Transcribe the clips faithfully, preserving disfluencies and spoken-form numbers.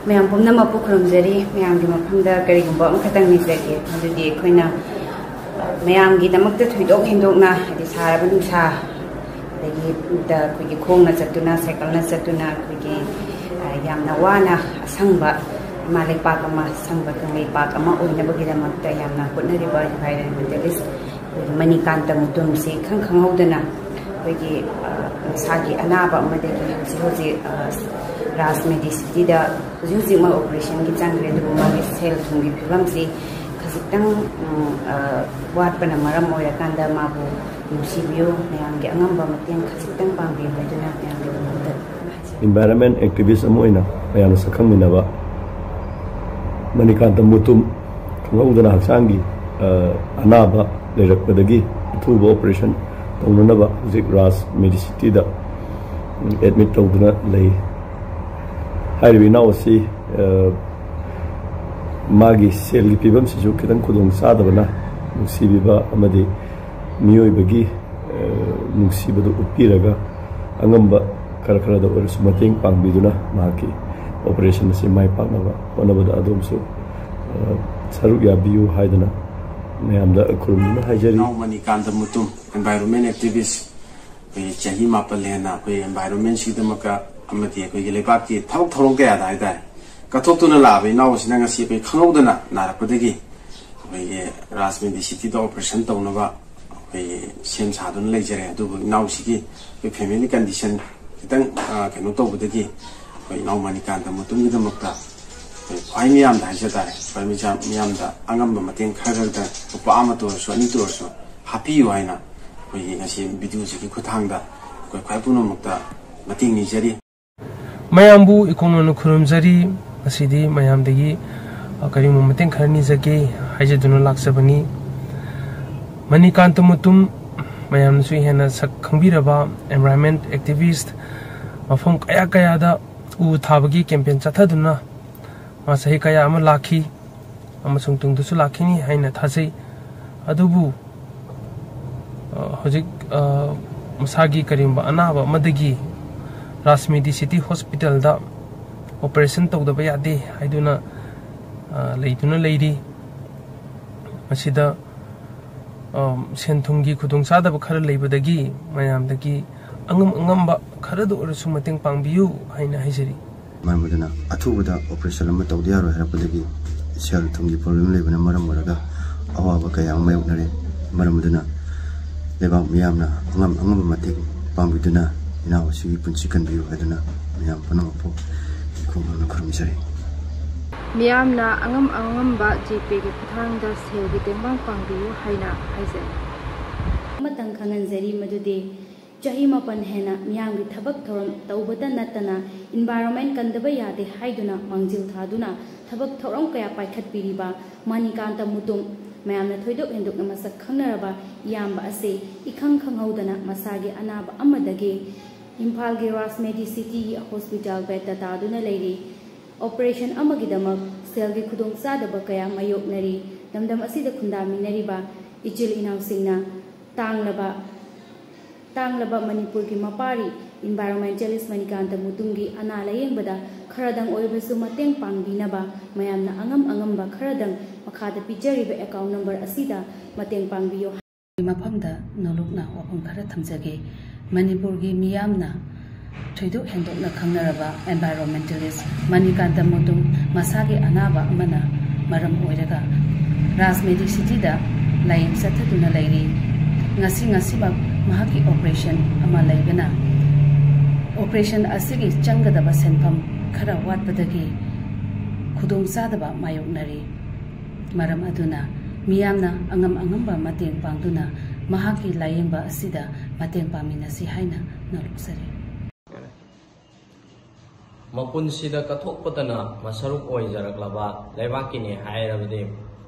ꯃꯌꯥꯝ ꯄꯨꯝꯅꯃꯛꯄꯨ ꯈꯨꯔꯨꯝꯖꯔꯤ꯫ ꯃꯌꯥꯝꯒꯤ ꯃꯐꯝꯗ ꯀꯔꯤꯒꯨꯝꯕ ꯑꯃꯈꯛꯇꯪ ꯅꯤꯖꯒꯦ, ꯃꯗꯨꯗꯤ ꯑꯩꯈꯣꯏꯅ ꯃꯌꯥꯝꯒꯤꯗꯃꯛꯇ ꯊꯣꯏꯗꯣꯛ ꯍꯦꯟꯗꯣꯛꯅ, ꯍꯥꯏꯗꯤ ꯁꯥꯔꯕ ꯅꯨꯡꯁꯥ, ꯑꯗꯒꯤ ꯑꯩꯈꯣꯏꯒꯤ ꯈꯣꯡꯅ ꯆꯠꯇꯨꯅ, ꯁꯥꯏꯀꯜꯅ ꯆꯠꯇꯨꯅ, ꯑꯩꯈꯣꯏꯒꯤ ꯌꯥꯝꯅ ꯋꯥꯅ ꯑꯁꯪꯕ ꯏꯃꯥ ꯂꯩꯄꯥꯛ ꯑꯃ, ꯑꯁꯪꯕ ꯀꯪꯂꯩꯄꯥꯛ ꯑꯃ ꯑꯣꯏꯅꯕꯒꯤꯗꯃꯛꯇ ꯌꯥꯝꯅ ꯍꯣꯠꯅꯔꯤꯕ ꯏꯟꯚꯥꯏꯔꯣꯟꯃꯦꯟꯇꯦꯂꯤꯁ ꯑꯩꯈꯣꯏꯒꯤ ꯃꯅꯤꯀꯥꯟꯇ ꯃꯨꯇꯨꯝꯁꯤ ꯏꯈꯪ ꯈꯪꯍꯧꯗꯅ ꯑꯩꯈꯣꯏꯒꯤ ꯃꯁꯥꯒꯤ ꯑꯅꯥꯕ ꯑꯃꯗꯒꯤ ꯍꯧꯖꯤꯛ ꯍꯧꯖꯤꯛ ꯔꯥꯖ ꯃꯦꯗꯤꯁꯤꯇꯤꯗ ꯍꯧꯖꯤꯛ ꯍꯧꯖꯤꯛꯃꯛ ꯑꯣꯄꯔꯦꯁꯟꯒꯤ ꯆꯪꯈ꯭ꯔꯦ꯫ ꯑꯗꯨꯕꯨ ꯃꯥꯒꯤ ꯁꯦꯜ ꯊꯨꯝꯒꯤ ꯐꯤꯕꯝꯁꯤ ꯈꯖꯤꯛꯇꯪ ꯋꯥꯠꯄꯅ ꯃꯔꯝ ꯑꯣꯏꯔꯀꯥꯟꯗ ꯃꯥꯕꯨ ꯅꯨꯡꯁꯤꯕꯤꯌꯨ, ꯃꯌꯥꯝꯒꯤ ꯑꯉꯝꯕ ꯃꯇꯦꯡ ꯈꯖꯤꯛꯇꯪ ꯄꯥꯡꯕꯤꯌꯨ ꯍꯥꯏꯗꯨꯅ ꯃꯌꯥꯝꯒꯤ ꯃꯐꯝꯗ ꯏꯟꯚꯥꯏꯔꯣꯟꯃꯦꯟ ꯑꯦꯛꯇꯤꯚꯤꯁ ꯑꯃ ꯑꯣꯏꯅ ꯃꯌꯥꯝꯅ ꯁꯛꯈꯪꯃꯤꯟꯅꯕ ꯃꯅꯤꯀꯥꯟꯇ ꯃꯨꯇꯨꯝ ꯈꯪꯍꯧꯗꯅ ꯍꯛꯆꯥꯡꯒꯤ ꯑꯅꯥꯕ ꯂꯩꯔꯛꯄꯗꯒꯤ ꯑꯊꯨꯕ ꯑꯣꯄꯔꯦꯁꯟ ꯇꯧꯅꯅꯕ ꯍꯧꯖꯤꯛ ꯔꯥꯖ ꯃꯦꯗꯤꯁꯤꯇꯤꯗ ꯑꯦꯗꯃꯤꯠ ꯇꯧꯗꯨꯅ ꯂꯩ꯫ ꯍꯥꯏꯔꯤꯕ ꯏꯅꯥꯎ ꯑꯁꯤ ꯃꯥꯒꯤ ꯁꯦꯜꯒꯤ ꯐꯤꯕꯝꯁꯤꯁꯨ ꯈꯤꯇꯪ ꯈꯨꯗꯣꯡ ꯆꯥꯗꯕꯅ ꯅꯨꯡꯁꯤꯕꯤꯕ ꯑꯃꯗꯤ ꯃꯤꯑꯣꯏꯕꯒꯤ ꯅꯨꯡꯁꯤꯕꯗꯨ ꯎꯠꯄꯤꯔꯒ ꯑꯉꯝꯕ ꯈꯔ ꯈꯔꯗ ꯑꯣꯏꯔꯁꯨ ꯃꯇꯦꯡ ꯄꯥꯡꯕꯤꯗꯨꯅ ꯃꯍꯥꯛꯀꯤ ꯑꯣꯄꯔꯦꯁꯟ ꯑꯁꯤ ꯃꯥꯏ ꯄꯥꯛꯅꯕ ꯍꯣꯠꯅꯕꯗ ꯑꯗꯣꯝꯁꯨ ꯁꯔꯨꯛ ꯌꯥꯕꯤꯌꯨ ꯍꯥꯏꯗꯨꯅ ꯃꯌꯥꯝꯗ ꯈꯨꯔꯨꯝꯗꯨꯅ ꯍꯥꯏꯖꯔꯤ꯫ ꯏꯅꯥꯎ ꯃꯅꯤꯀꯥꯟꯇ ꯃꯨꯇꯨꯝ, ꯏꯟꯚꯥꯏꯔꯣꯟꯃꯦꯟ ꯑꯦꯛꯇꯤꯚꯤꯁ, ꯑꯩꯈꯣꯏ ꯆꯍꯤ ꯃꯥꯄꯜ ꯍꯦꯟꯅ ꯑꯩꯈꯣꯏ ꯏꯟꯚꯥꯏꯔꯣꯟꯃꯦꯟꯁꯤꯒꯤꯗꯃꯛꯇ ꯑꯃꯗꯤ ꯑꯩꯈꯣꯏꯒꯤ ꯂꯩꯕꯥꯛꯀꯤ ꯊꯕꯛ ꯊꯧꯔꯝ ꯀꯌꯥꯗ ꯍꯥꯏꯇꯥꯔꯦ ꯀꯠꯊꯣꯛꯇꯨꯅ ꯂꯥꯛꯑꯕ ꯏꯅꯥꯎ ꯑꯁꯤꯅ ꯉꯁꯤ ꯑꯩꯈꯣꯏ ꯈꯪꯍꯧꯗꯅ ꯅꯥꯔꯛꯄꯗꯒꯤ ꯑꯩꯈꯣꯏꯒꯤ ꯔꯥꯖ ꯃꯦꯗꯤꯁꯤꯇꯤꯗ ꯑꯣꯄꯔꯦꯁꯟ ꯇꯧꯅꯕ ꯑꯩꯈꯣꯏꯒꯤ ꯁꯦꯝ ꯁꯥꯗꯨꯅ ꯂꯩꯖꯔꯦ꯫ ꯑꯗꯨꯕꯨ ꯏꯅꯥꯎꯁꯤꯒꯤ ꯑꯩꯈꯣꯏ ꯐꯦꯃꯤꯂꯤ ꯀꯟꯗꯤꯁꯟ ꯈꯤꯇꯪ ꯀꯩꯅꯣ ꯇꯧꯕꯗꯒꯤ ꯑꯩꯈꯣꯏ ꯏꯅꯥꯎ ꯃꯅꯤꯀꯥꯟꯇ ꯃꯨꯇꯨꯝꯒꯤꯗꯃꯛꯇ ꯑꯩꯈꯣꯏ ꯈ꯭ꯋꯥꯏ ꯃꯤꯌꯥꯝꯗ ꯍꯥꯏꯖ ꯇꯥꯔꯦ, ꯈ꯭ꯋꯥꯏ ꯃꯤꯌꯥꯝꯗ ꯑꯉꯝꯕ ꯃꯇꯦꯡ ꯈꯔ ꯈꯔꯗ ꯂꯨꯄꯥ ꯑꯃꯇ ꯑꯣꯏꯔꯁꯨ ꯑꯅꯤꯇ ꯑꯣꯏꯔꯁꯨ ꯍꯥꯞꯄꯤꯌꯨ ꯍꯥꯏꯅ ꯑꯩꯈꯣꯏꯒꯤ ꯉꯁꯤ ꯚꯤꯗꯤꯑꯣꯁꯤꯒꯤ ꯈꯨꯠꯊꯥꯡꯗ ꯑꯩꯈꯣꯏ ꯈ꯭ꯋꯥꯏ ꯄꯨꯝꯅꯃꯛꯇ ꯃꯇꯦꯡ ꯅꯤꯖꯔꯤ꯫ ꯃꯌꯥꯝꯕꯨ ꯏꯀꯣꯡꯅꯅ ꯈꯨꯔꯨꯝꯖꯔꯤ꯫ ꯉꯁꯤꯗꯤ ꯃꯌꯥꯝꯗꯒꯤ ꯀꯔꯤꯒꯨꯝꯕ ꯃꯇꯦꯡ ꯈꯔ ꯅꯤꯖꯒꯦ ꯍꯥꯏꯖꯗꯨꯅ ꯂꯥꯛꯆꯕꯅꯤ꯫ ꯃꯅꯤꯀꯥꯟꯇ ꯃꯨꯇꯨꯝ, ꯃꯌꯥꯝꯅꯁꯨ ꯍꯦꯟꯅ ꯁꯛ ꯈꯪꯕꯤꯔꯕ ꯏꯟꯚꯥꯏꯔꯣꯟꯃꯦꯟ ꯑꯦꯛꯇꯤꯚꯤꯁ, ꯃꯐꯝ ꯀꯌꯥ ꯀꯌꯥꯗ ꯎ ꯊꯥꯕꯒꯤ ꯀꯦꯝꯄꯦꯟ ꯆꯠꯊꯗꯨꯅ ꯃꯥ ꯆꯍꯤ ꯀꯌꯥ ꯑꯃ ꯂꯥꯛꯈꯤ ꯑꯃꯁꯨꯡ ꯇꯨꯡꯗꯁꯨ ꯂꯥꯛꯈꯤꯅꯤ ꯍꯥꯏꯅ ꯊꯥꯖꯩ꯫ ꯑꯗꯨꯕꯨ ꯍꯧꯖꯤꯛ ꯃꯁꯥꯒꯤ ꯀꯔꯤꯒꯨꯝꯕ ꯑꯅꯥꯕ ꯑꯃꯗꯒꯤ ꯔꯥꯖꯃꯤꯗꯤ ꯁꯤꯇꯤ ꯍꯣꯁꯄꯤꯇꯥꯜꯗ ꯑꯣꯄꯔꯦꯁꯟ ꯇꯧꯗꯕ ꯌꯥꯗꯦ ꯍꯥꯏꯗꯨꯅ, ꯑ, ꯂꯩꯗꯨꯅ ꯂꯩꯔꯤ꯫ ꯃꯁꯤꯗ, ꯑ, ꯁꯦꯟ ꯊꯨꯝꯒꯤ ꯈꯨꯗꯣꯡꯆꯥꯗꯕ ꯈꯔ ꯂꯩꯕꯗꯒꯤ ꯃꯌꯥꯝꯗꯒꯤ ꯑꯉꯝ ꯑꯉꯝꯕ ꯈꯔꯗ ꯑꯣꯏꯔꯁꯨ ꯃꯇꯦꯡ ꯄꯥꯡꯕꯤꯌꯨ ꯍꯥꯏꯅ ꯍꯥꯏꯖꯔꯤ꯫ ꯃꯔꯝ ꯑꯗꯨꯅ ꯑꯊꯨꯕꯗ ꯑꯣꯄꯔꯦꯁꯟ ꯑꯃ ꯇꯧꯗ ꯌꯥꯔꯣꯏ ꯍꯥꯏꯔꯛꯄꯗꯒꯤ ꯁꯦꯜ ꯊꯨꯝꯒꯤ ꯄ꯭ꯔꯣꯕ꯭ꯂꯦꯝ ꯂꯩꯕꯅ ꯃꯔꯝ ꯑꯣꯏꯔꯒ ꯑꯋꯥꯕ ꯀꯌꯥ ꯑꯃ ꯃꯥꯌꯣꯛꯅꯔꯦ꯫ ꯃꯔꯝ ꯑꯗꯨꯅ ꯂꯩꯕꯥꯛ ꯃꯤꯌꯥꯝꯅ ꯑꯉꯝ ꯑꯉꯝꯕ ꯃꯇꯦꯡ ꯄꯥꯡꯕꯤꯗꯨꯅ ꯏꯅꯥꯎ ꯑꯁꯤꯒꯤ ꯄꯨꯟꯁꯤ ꯀꯟꯕꯤꯌꯨ ꯍꯥꯏꯗꯨꯅ ꯃꯌꯥꯝ ꯄꯨꯝꯅꯃꯛꯄꯨ ꯏꯈꯣ ꯃꯥꯡꯅ ꯈꯨꯔꯨꯝꯖꯔꯤ꯫ ꯃꯤꯌꯥꯝꯅ ꯑꯉꯝ ꯑꯉꯝꯕ ꯖꯤꯄꯦꯒꯤ ꯈꯨꯠꯊꯥꯡꯗ ꯁꯦꯜꯒꯤ ꯇꯦꯡꯕꯥꯡ ꯄꯥꯡꯕꯤꯌꯨ ꯍꯥꯏꯅ ꯍꯥꯏꯖꯔꯤ꯫ ꯑꯃꯇꯪ ꯈꯪꯍꯟꯖꯔꯤ, ꯃꯗꯨꯗꯤ ꯆꯍꯤ ꯃꯥꯄꯟ ꯍꯦꯟꯅ ꯃꯤꯌꯥꯝꯒꯤ ꯊꯕꯛ ꯊꯧꯔꯝ ꯇꯧꯕꯇ ꯅꯠꯇꯅ environment ꯀꯟꯗꯕ ꯌꯥꯗꯦ ꯍꯥꯏꯗꯨꯅ ꯃꯥꯡꯖꯤꯜ ꯊꯥꯗꯨꯅ ꯊꯕꯛ ꯊꯧꯔꯝ ꯀꯌꯥ ꯄꯥꯏꯈꯠꯄꯤꯔꯤꯕ ꯃꯥꯅꯤꯀꯥꯟꯇ ꯃꯨꯇꯨꯝ, ꯃꯌꯥꯝꯅ ꯊꯣꯏꯗꯣꯛ ꯍꯦꯟꯗꯣꯛꯅ ꯃꯁꯛ ꯈꯪꯅꯔꯕ ꯏꯌꯥꯝꯕ ꯑꯁꯤ ꯏꯈꯪ ꯈꯪꯍꯧꯗꯅ ꯃꯁꯥꯒꯤ ꯑꯅꯥꯕ ꯑꯃꯗꯒꯤ ꯏꯝꯐꯥꯜꯒꯤ ꯔꯥꯖ ꯃꯦꯗꯤꯁꯤꯇꯤꯒꯤ ꯍꯣꯁꯄꯤꯇꯥꯜ ꯕꯦꯗꯇ ꯇꯥꯗꯨꯅ ꯂꯩꯔꯤ꯫ ꯑꯣꯄꯔꯦꯁꯟ ꯑꯃꯒꯤꯗꯃꯛ ꯁꯦꯜꯒꯤ ꯈꯨꯗꯣꯡꯆꯥꯗꯕ ꯀꯌꯥ ꯃꯥꯌꯣꯛꯅꯔꯤ꯫ ꯂꯝꯗꯝ ꯑꯁꯤꯗ ꯈꯨꯟꯗꯥꯃꯤꯟꯅꯔꯤꯕ ꯏꯆꯤꯜ ꯏꯅꯥꯎꯁꯤꯡꯅ ꯇꯥꯡꯂꯕ ꯇꯥꯡꯂꯕ ꯃꯅꯤꯄꯨꯔꯒꯤ ꯃꯄꯥꯔꯤ environmentalist ꯃꯅꯤꯀꯥꯟꯇ ꯃꯨꯇꯨꯝꯒꯤ ꯑꯅꯥ ꯂꯥꯌꯦꯡꯕꯗ ꯈꯔꯗꯪ ꯑꯣꯏꯔꯕꯁꯨ ꯃꯇꯦꯡ ꯄꯥꯡꯕꯤꯅꯕ ꯃꯌꯥꯝꯅ ꯑꯉꯝ ꯑꯉꯝꯕ ꯈꯔꯗꯪ ꯃꯈꯥꯗ ꯄꯤꯖꯔꯤꯕ account number ꯑꯁꯤꯗ ꯃꯇꯦꯡ ꯄꯥꯡꯕꯤꯌꯨ꯫ ꯃꯐꯝꯗ ꯅꯣꯂꯨꯛꯅ ꯋꯥꯐꯝ ꯈꯔ ꯊꯝꯖꯒꯦ꯫ ꯃꯅꯤꯄꯨꯔꯒꯤ ꯃꯤꯌꯥꯝꯅ ꯊꯣꯏꯗꯣꯛ ꯍꯦꯟꯗꯣꯛꯅ ꯈꯪꯅꯔꯕ environmentalist ꯃꯅꯤꯀꯥꯟꯇ ꯃꯨꯇꯨꯝ ꯃꯁꯥꯒꯤ ꯑꯅꯥꯕ ꯑꯃꯅ ꯃꯔꯝ ꯑꯣꯏꯔꯒ ꯔꯥꯖ ꯃꯦꯗꯤꯁꯤꯇꯤꯗ ꯂꯥꯌꯦꯡ ꯆꯠꯊꯗꯨꯅ ꯂꯩꯔꯤ꯫ ꯉꯁꯤ ꯉꯁꯤꯃꯛ ꯃꯍꯥꯛꯀꯤ ꯑꯣꯄꯔꯦꯁꯟ ꯑꯃ ꯂꯩꯕꯅ ꯑꯣꯄꯔꯦꯁꯟ ꯑꯁꯤꯒꯤ ꯆꯪꯒꯗꯕ ꯁꯦꯟꯐꯝ ꯈꯔ ꯋꯥꯠꯄꯗꯒꯤ ꯈꯨꯗꯣꯡꯆꯥꯗꯕ ꯃꯥꯌꯣꯛꯅꯔꯤ꯫ ꯃꯔꯝ ꯑꯗꯨꯅ ꯃꯤꯌꯥꯝꯅ ꯑꯉꯝ ꯑꯉꯝꯕ ꯃꯇꯦꯡ ꯄꯥꯡꯗꯨꯅ ꯃꯍꯥꯛꯀꯤ ꯂꯥꯌꯦꯡꯕ ꯑꯁꯤꯗ ꯃꯇꯦꯡ ꯄꯥꯡꯃꯤꯟꯅꯁꯤ ꯍꯥꯏꯅ ꯅꯣꯂꯨꯛꯆꯔꯤ꯫ ꯃꯄꯨꯟꯁꯤꯗ ꯀꯠꯊꯣꯛꯄꯇꯅ ꯃꯁꯔꯨꯛ ꯑꯣꯏꯖꯔꯛꯂꯕ ꯂꯩꯕꯥꯛꯀꯤꯅꯤ ꯍꯥꯏꯔꯕꯗꯤ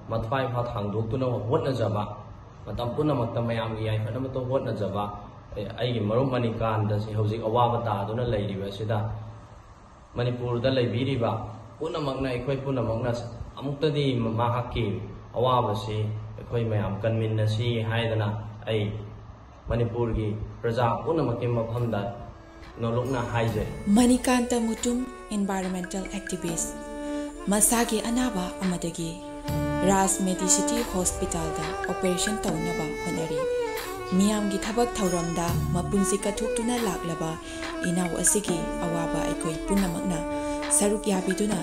ꯃꯊ꯭ꯋꯥꯏ ꯐꯥ ꯊꯥꯡꯗꯣꯛꯇꯨꯅ ꯍꯣꯠꯅꯖꯕ, ꯃꯇꯝ ꯄꯨꯝꯅꯃꯛꯇ ꯃꯌꯥꯝꯒꯤ ꯌꯥꯏꯐꯅꯕꯇ ꯍꯣꯠꯅꯖꯕ, ꯑꯩꯒꯤ ꯃꯔꯨꯞ ꯃꯅꯤꯀꯥꯟꯇꯁꯤ ꯍꯧꯖꯤꯛ ꯑꯋꯥꯕ ꯇꯥꯗꯨꯅ ꯂꯩꯔꯤꯕ ꯑꯁꯤꯗ ꯃꯅꯤꯄꯨꯔꯗ ꯂꯩꯕꯤꯔꯤꯕ ꯄꯨꯝꯅꯃꯛꯅ, ꯑꯩꯈꯣꯏ ꯄꯨꯝꯅꯃꯛꯅ ꯑꯃꯨꯛꯇꯗꯤ ꯃꯍꯥꯛꯀꯤ ꯑꯋꯥꯕꯁꯤ ꯑꯩꯈꯣꯏ ꯃꯌꯥꯝ ꯀꯟꯃꯤꯟꯅꯁꯤ ꯍꯥꯏꯗꯅ ꯑꯩ ꯃꯅꯤꯄꯨꯔꯒꯤ ꯄ꯭ꯔꯖꯥ ꯄꯨꯝꯅꯃꯛꯀꯤ ꯃꯐꯝꯗ ꯅꯣꯂꯨꯛꯅ ꯍꯥꯏꯖꯩ꯫ ꯃꯅꯤꯀꯥꯟꯇ ꯃꯨꯇꯨꯝ, environmental activist, ꯃꯁꯥꯒꯤ ꯑꯅꯥꯕ ꯑꯃꯗꯒꯤ ꯔꯥꯖ ꯃꯦꯗꯤꯁꯤꯇꯤ ꯍꯣꯁꯄꯤꯇꯥꯜꯗ ꯑꯣꯄꯔꯦꯁꯟ ꯇꯧꯅꯕ ꯍꯣꯠꯅꯔꯤ꯫ ꯃꯤꯌꯥꯝꯒꯤ ꯊꯕꯛ ꯊꯧꯔꯝꯗ ꯃꯄꯨꯟꯁꯤ ꯀꯠꯊꯣꯛꯇꯨꯅ ꯂꯥꯛꯂꯕ ꯏꯅꯥꯎ ꯑꯁꯤꯒꯤ ꯑꯋꯥꯕ ꯑꯩꯈꯣꯏ ꯄꯨꯝꯅꯃꯛꯅ ꯁꯔꯨꯛ ꯌꯥꯕꯤꯗꯨꯅ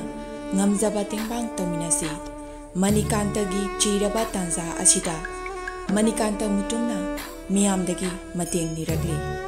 ꯉꯝꯖꯕ ꯇꯦꯡꯕꯥꯡ ꯇꯧꯃꯤꯟꯅꯁꯤ꯫ ꯃꯅꯤꯀꯥꯟꯇꯒꯤ ꯆꯤꯔꯕ ꯇꯥꯟꯖꯥ ꯑꯁꯤꯗ ꯃꯅꯤꯀꯥꯟꯇ ꯃꯨꯇꯨꯝꯅ ꯃꯤꯌꯥꯝꯗꯒꯤ ꯃꯇꯦꯡ ꯅꯤꯔꯛꯂꯤ꯫